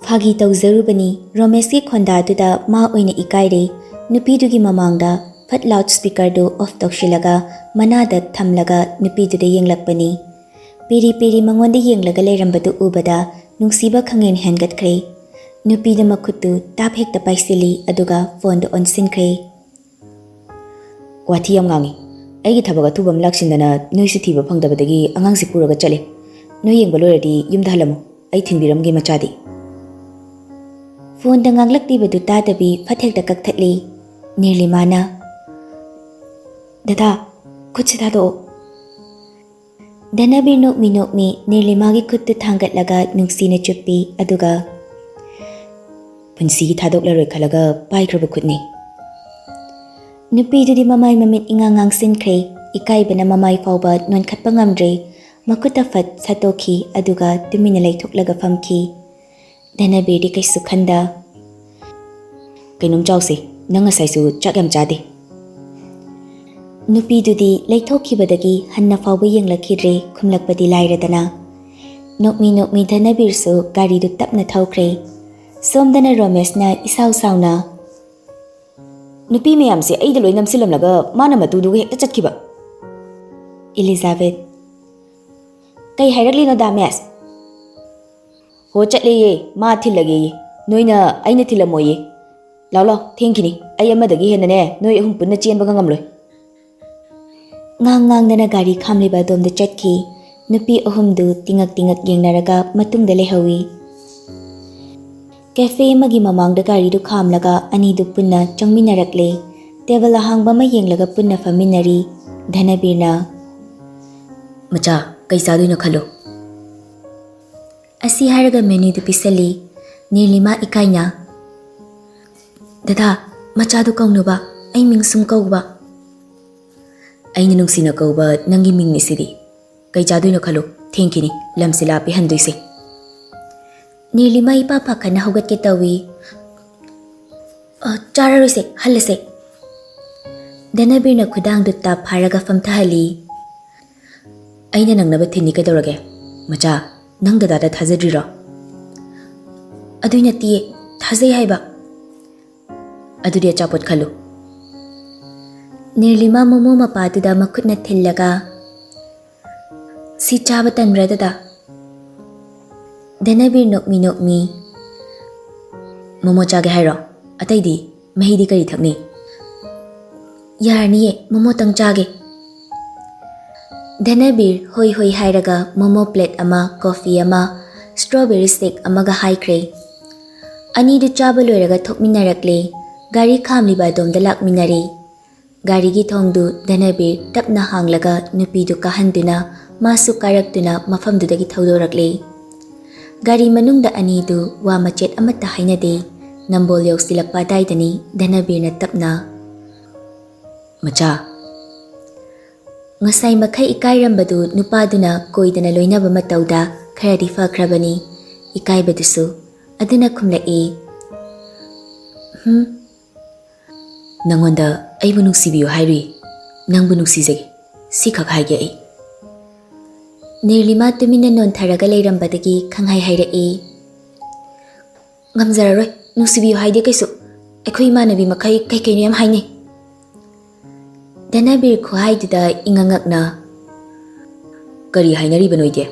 ꯐꯥꯒꯤ ꯇꯧꯖꯔꯨꯕꯅꯤ꯫ ꯔꯣꯃꯦꯁꯀꯤ ꯈꯣꯟꯗꯥꯗꯨꯗ ꯃꯥ ꯑꯣꯏꯅ ꯏꯀꯥꯏꯔꯦ꯫ ꯅꯨꯄꯤꯗꯨꯒꯤ ꯃꯃꯥꯡꯗ ꯐꯠ ꯂꯥꯎꯗ ꯁ꯭ꯄꯤꯀꯔꯗꯨ ꯑꯣꯐ ꯇꯧꯁꯤꯜꯂꯒ ꯃꯅꯥꯗ ꯊꯝꯂꯒ ꯅꯨꯄꯤꯗꯨꯗ ꯌꯦꯡꯂꯛꯄꯅꯤ꯫ ꯄꯤꯔꯤ ꯄꯤꯔꯤ ꯃꯉꯣꯟꯗ ꯌꯦꯡꯂꯒ ꯂꯩꯔꯝꯕꯗꯨ ꯎꯕꯗ ꯅꯨꯡꯁꯤꯕ ꯈꯪꯍꯦꯟ ꯍꯦꯟꯒꯠꯈ꯭ꯔꯦ꯫ ꯅꯨꯄꯤꯗ ꯃꯈꯨꯠꯇꯨ ꯇꯥꯞ ꯍꯦꯛꯇ ꯄꯥꯏꯁꯤꯜꯂꯤ, ꯑꯗꯨꯒ ꯐꯣꯟꯗꯨ ꯑꯣꯟꯁꯤꯟꯈ꯭ꯔꯦ꯫ "ꯋꯥꯊꯤ ꯌꯥꯝ ꯉꯥꯡꯉꯤ꯫ ꯑꯩꯒꯤ ꯊꯕꯛ ꯑꯊꯨꯕ ꯑꯃ ꯂꯥꯛꯁꯤꯟꯗꯅ ꯅꯣꯏꯁꯨ ꯊꯤꯕ ꯐꯪꯗꯕꯗꯒꯤ ꯑꯉꯥꯡꯁꯤ ꯄꯨꯔꯒ ꯆꯠꯂꯦ꯫ ꯅꯣꯏ ꯌꯦꯡꯕ ꯂꯣꯏꯔꯗꯤ ꯌꯨꯝꯗ ꯍꯜꯂꯝꯃꯨ꯫ ꯑꯩ ꯊꯤꯟꯕꯤꯔꯝꯒꯦ ꯃꯆꯥꯗꯤ꯫" ꯐꯣꯟꯗ ꯉꯥꯡꯂꯛꯂꯤꯕꯗꯨ ꯇꯥꯗꯕꯤ ꯐꯠ ꯍꯦꯛꯇ ꯀꯛꯊꯠꯂꯤ꯫ ꯅꯤꯔꯂꯤꯃꯥꯅ, "ꯗꯗꯥ, ꯈꯨꯠꯁꯤ ꯊꯥꯗꯣꯛꯑꯣ꯫" ꯙꯅꯕꯤꯔ ꯅꯣꯛꯃꯤ ꯅꯣꯛꯃꯤ ꯅꯤꯔꯂꯤꯃꯥꯒꯤ ꯈꯨꯠꯇꯨ ꯊꯥꯡꯒꯠꯂꯒ ꯅꯨꯡꯁꯤꯅ ꯆꯨꯞꯄꯤ, ꯑꯗꯨꯒ, "ꯄꯨꯟꯁꯤꯒꯤ ꯊꯥꯗꯣꯛꯂꯔꯣꯏ ꯈꯜꯂꯒ ꯄꯥꯏꯈ꯭ꯔꯕ ꯈꯨꯠꯅꯤ꯫" ꯅꯨꯄꯤꯗꯨꯗꯤ ꯃꯃꯥꯏ ꯃꯃꯤꯠ ꯏꯉꯥꯡ ꯉꯥꯡꯁꯤꯟꯈ꯭ꯔꯦ꯫ ꯏꯀꯥꯏꯕꯅ ꯃꯃꯥꯏ ꯐꯥꯎꯕ ꯅꯣꯟꯈꯠꯄ ꯉꯝꯗ꯭ꯔꯦ꯫ ꯃꯈꯨꯠꯇ ꯐꯠ ꯁꯠꯇꯣꯛꯈꯤ, ꯑꯗꯨꯒ ꯇꯨꯃꯤꯟꯅ ꯂꯩꯊꯣꯛꯂꯒ ꯐꯝꯈꯤ꯫ ꯙꯅꯕꯤꯔꯗꯤ ꯀꯩꯁꯨ ꯈꯟꯗ, "ꯀꯩꯅꯣꯝ ꯆꯥꯎꯁꯦ, ꯅꯪ ꯉꯁꯥꯏꯁꯨ ꯆꯥꯛ ꯌꯥꯝ ꯆꯥꯗꯦ꯫" ꯅꯨꯄꯤꯗꯨꯗꯤ ꯂꯩꯊꯣꯛꯈꯤꯕꯗꯒꯤ ꯍꯟꯅ ꯐꯥꯎꯕ ꯌꯦꯡꯂꯛꯈꯤꯗ꯭ꯔꯦ, ꯈꯨꯝꯂꯛꯄꯗꯤ ꯂꯥꯏꯔꯗꯅ꯫ ꯅꯣꯛꯃꯤ ꯅꯣꯛꯃꯤ ꯙꯅꯕꯤꯔꯁꯨ ꯒꯥꯔꯤꯗꯨ ꯇꯞꯅ ꯊꯧꯈ꯭ꯔꯦ꯫ ꯁꯣꯝꯗꯅ ꯔꯣꯃꯦꯁꯅ ꯏꯁꯥꯎ ꯁꯥꯎꯅ, "ꯅꯨꯄꯤ ꯃꯌꯥꯝꯁꯦ ꯑꯩꯗ ꯂꯣꯏ ꯅꯝꯁꯤꯜꯂꯝꯂꯒ ꯃꯥꯅ ꯃꯇꯨꯗꯨꯒ ꯍꯦꯛꯇ ꯆꯠꯈꯤꯕ꯫" ꯏꯂꯤꯖꯥꯕꯦꯠ, "ꯀꯩ ꯍꯥꯏꯔꯛꯂꯤꯅꯣ ꯗꯥ ꯃꯦꯁ?" "ꯍꯣ, ꯆꯠꯂꯦꯌꯦ, ꯃꯥ ꯊꯤꯜꯂꯒꯦꯌꯦ꯫ ꯅꯣꯏꯅ ꯑꯩꯅ ꯊꯤꯜꯂꯝꯃꯣꯌꯦ꯫ ꯂꯥꯎ ꯂꯥꯎ, ꯊꯦꯡꯈꯤꯅꯤ꯫ ꯑꯩ ꯑꯃꯗꯒꯤ ꯍꯦꯟꯅꯅꯦ ꯅꯣꯏ ꯑꯍꯨꯝ ꯄꯨꯟꯅ ꯆꯦꯟꯕꯒ ꯉꯝꯂꯣꯏ꯫" ꯉꯥꯡ ꯉꯥꯡꯗꯅ ꯒꯥꯔꯤ ꯈꯥꯝꯂꯤꯕ ꯑꯗꯣꯝꯗ ꯆꯠꯈꯤ꯫ ꯅꯨꯄꯤ ꯑꯍꯨꯝꯗꯨ ꯇꯤꯉꯛ ꯇꯤꯉꯛ ꯌꯦꯡꯅꯔꯒ ꯃꯇꯨꯡꯗ ꯂꯩꯍꯧꯏ꯫ ꯀꯦꯐꯦ ꯑꯃꯒꯤ ꯃꯃꯥꯡꯗ ꯒꯥꯔꯤꯗꯨ ꯈꯥꯝꯂꯒ ꯑꯅꯤꯗꯨ ꯄꯨꯟꯅ ꯆꯪꯃꯤꯟꯅꯔꯛꯂꯦ꯫ ꯇꯦꯕꯜ ꯑꯍꯥꯡꯕ ꯑꯃ ꯌꯦꯡꯂꯒ ꯄꯨꯟꯅ ꯐꯝꯃꯤꯟꯅꯔꯤ꯫ ꯙꯅꯕꯤꯔꯅ, "ꯃꯆꯥ, ꯀꯩ ꯆꯥꯗꯣꯏꯅꯣ ꯈꯜꯂꯨ"꯫ ꯑꯁꯤ ꯍꯥꯏꯔꯒ ꯃꯦꯅꯨꯗꯨ ꯄꯤꯁꯜꯂꯤ꯫ ꯅꯤꯔꯂꯤꯃꯥ ꯏꯀꯥꯏꯅ, "ꯗꯗꯥ, ꯃꯆꯥꯗꯨ ꯀꯧꯅꯨꯕ, ꯑꯩ ꯃꯤꯡ ꯁꯨꯝ ꯀꯧꯕ"꯫ "ꯑꯩꯅ ꯅꯨꯡꯁꯤꯅ ꯀꯧꯕ ꯅꯪꯒꯤ ꯃꯤꯡꯅꯤ ꯁꯤꯗꯤ꯫ ꯀꯩ ꯆꯥꯗꯣꯏꯅꯣ ꯈꯜꯂꯨ, ꯊꯦꯡꯈꯤꯅꯤ, ꯂꯝꯁꯦ ꯂꯥꯞꯄꯤ ꯍꯟꯗꯣꯏꯁꯦ"꯫ ꯅꯤꯔꯂꯤꯃꯥ ꯏꯄꯥ ꯄꯥꯈꯠꯅ ꯍꯧꯒꯠꯀꯦ ꯇꯧꯏ꯫ "ꯑ, ꯆꯥꯔꯔꯣꯏꯁꯦ, ꯍꯜꯂꯁꯦ"꯫ ꯙꯅꯕꯤꯔꯅ ꯈꯨꯗꯥꯡꯗꯨ ꯇꯞ ꯐꯥꯔꯒ ꯐꯝꯊꯍꯜꯂꯤ꯫ "ꯑꯩꯅ ꯅꯪꯅꯕ ꯊꯤꯟꯅꯤ ꯀꯩꯗꯧꯔꯒꯦ? ꯃꯆꯥ, ꯅꯪ ꯗꯗꯥꯗ ꯊꯥꯖꯗ꯭ꯔꯤꯔꯣ?" "ꯑꯗꯨꯏ ꯅꯠꯇꯤꯌꯦ, ꯊꯥꯖꯩ ꯍꯥꯏꯕ"꯫ "ꯑꯗꯨꯗꯤ ꯑꯆꯥꯄꯣꯠ ꯈꯜꯂꯨ"꯫ ꯅꯤꯔꯂꯤꯃꯥ ꯃꯣꯃꯣ ꯃꯄꯥꯗꯨꯗ ꯃꯈꯨꯠꯅ ꯊꯤꯜꯂꯒ, "ꯁꯤ ꯆꯥꯕ ꯇꯟꯕ꯭ꯔꯥ ꯗꯗꯥ?" ꯙꯅꯕꯤꯔ ꯅꯣꯛꯃꯤ ꯅꯣꯛꯃꯤ, "ꯃꯣꯃꯣ ꯆꯥꯒꯦ ꯍꯥꯏꯔꯣ? ꯑꯇꯩꯗꯤ? ꯃꯍꯤꯗꯤ ꯀꯔꯤ ꯊꯛꯅꯤ?" "ꯌꯥꯔꯅꯤꯌꯦ, ꯃꯣꯃꯣꯇꯪ ꯆꯥꯒꯦ"꯫ ꯙꯅꯕꯤꯔ ꯍꯣꯏ ꯍꯣꯏ ꯍꯥꯏꯔꯒ ꯃꯣꯃꯣ ꯄ꯭ꯂꯦꯠ ꯑꯃ, ꯀꯣꯐꯤ ꯑꯃ, ꯁ꯭ꯇ꯭ꯔꯣꯕꯦꯔꯤ ꯁꯦꯛ ꯑꯃꯒ ꯍꯥꯏꯈ꯭ꯔꯦ꯫ ꯑꯅꯤꯗꯨ ꯆꯥꯕ ꯂꯣꯏꯔꯒ ꯊꯣꯛꯃꯤꯟꯅꯔꯛꯂꯦ꯫ ꯒꯥꯔꯤ ꯈꯥꯝꯂꯤꯕ ꯑꯗꯣꯝꯗ ꯂꯥꯛꯃꯤꯟꯅꯔꯦ꯫ ꯒꯥꯔꯤꯒꯤ ꯊꯣꯡꯗꯨ ꯙꯅꯕꯤꯔ ꯇꯞꯅ ꯍꯥꯡꯂꯒ ꯅꯨꯄꯤꯗꯨ ꯀꯥꯍꯟꯗꯨꯅ ꯃꯥꯁꯨ ꯀꯥꯔꯛꯇꯨꯅ ꯃꯐꯝꯗꯨꯗꯒꯤ ꯊꯧꯗꯣꯔꯛꯂꯦ꯫ ꯒꯥꯔꯤ ꯃꯅꯨꯡꯗ ꯑꯅꯤꯗꯨ ꯋꯥ ꯃꯆꯦꯠ ꯑꯃꯠꯇ ꯍꯥꯏꯅꯗꯦ꯫ ꯅꯝꯕꯣꯜ ꯌꯧꯁꯤꯜꯂꯛꯄ ꯑꯗꯥꯏꯗꯅꯤ ꯙꯅꯕꯤꯔꯅ ꯇꯞꯅ, "ꯃꯆꯥ"꯫ ꯉꯁꯥꯏ ꯃꯈꯩ ꯏꯀꯥꯏꯔꯝꯕꯗꯨ ꯅꯨꯄꯥꯗꯨꯅ ꯀꯣꯏꯗꯅ ꯂꯣꯏꯅꯕ ꯃꯇꯧꯗ ꯈꯔꯗꯤ ꯐꯈ꯭ꯔꯕꯅꯤ, ꯏꯀꯥꯏꯕꯗꯨꯁꯨ꯫ ꯑꯗꯨꯅ ꯈꯨꯝꯂꯛꯏ, "ꯍꯨꯝ"꯫ "ꯅꯪꯉꯣꯟꯗ ꯑꯩꯕꯨ ꯅꯨꯡꯁꯤꯕꯤꯌꯨ ꯍꯥꯏꯔꯨꯏ꯫ ꯅꯪꯕꯨ ꯅꯨꯡꯁꯤꯖꯩ꯫ ꯁꯤꯈꯛ ꯍꯥꯏꯒꯦ ꯑꯩ"꯫ ꯅꯤꯔꯂꯤꯃꯥ ꯇꯨꯃꯤꯟꯅ ꯅꯣꯟꯊꯔꯒ ꯂꯩꯔꯝꯕꯗꯒꯤ ꯈꯪꯍꯥꯏ ꯍꯥꯏꯔꯛꯏ, "ꯉꯝꯖꯔꯔꯣꯏ, ꯅꯨꯡꯁꯤꯕꯤꯌꯨ ꯍꯥꯏꯗꯦ ꯀꯩꯁꯨ꯫ ꯑꯩꯈꯣꯏ ꯏꯃꯥꯟꯅꯕꯤ ꯃꯈꯩ ꯀꯩ ꯀꯩꯅꯣ ꯌꯥꯝ ꯍꯥꯏꯅꯩ"꯫ ꯙꯅꯕꯤꯔ ꯈꯨꯍꯥꯏꯗꯨꯗ ꯏꯉꯛ ꯉꯛꯅ, "ꯀꯔꯤ ꯍꯥꯏꯅꯔꯤꯕ ꯅꯣꯏꯗꯤ?"